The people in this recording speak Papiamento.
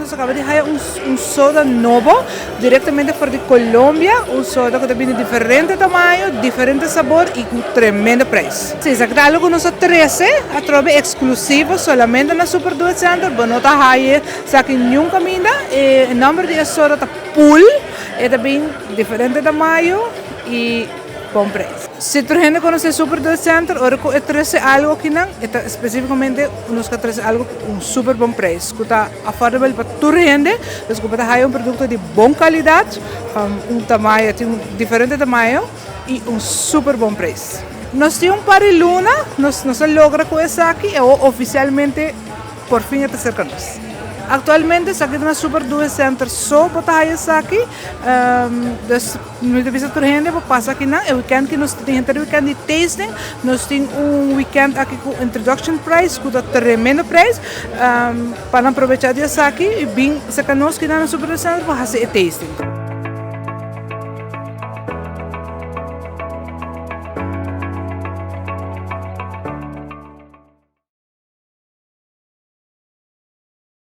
Nos a caba di haya un soda nobo directamente for di Colombia, un soda cu ta bini diferente tamaño, diferente sabor y cu tremendo prijs. Si, esaki ta algo cu nos a trece atrobe exclusivo solamente na Super Duet Center, bo no ta haya esaki niun caminda. E nomber di e soda ta Pool, e ta bin diferente tamaño y bon prijs. Si tur hende conoce Super Duet Center, ora cu e trece algo akinan, e ta specificamente nos ta trece algo cu un super bon prijs, cu ta affordable pa tur hende, dus cu bo ta haya un producto di bon calidad, un tamaño, tin diferente tamaño y un super bon prijs. Nos tin un par di luna, nos a logra cu esaki y awor oficialmente por fin e ta cerca nos. Actualmente esaki ta na Super Duet Center so bo ta haya esaki, dus mi ta bisa tur hende bo pasa akinan e weekend ki nos tin henter weekend di tasting, nos tin un weekend aki cu introduction price cu ta tremendo prijs pa nan probecha di esaki y bin cerca nos kinan na Super Duet Center pa haci e tasting.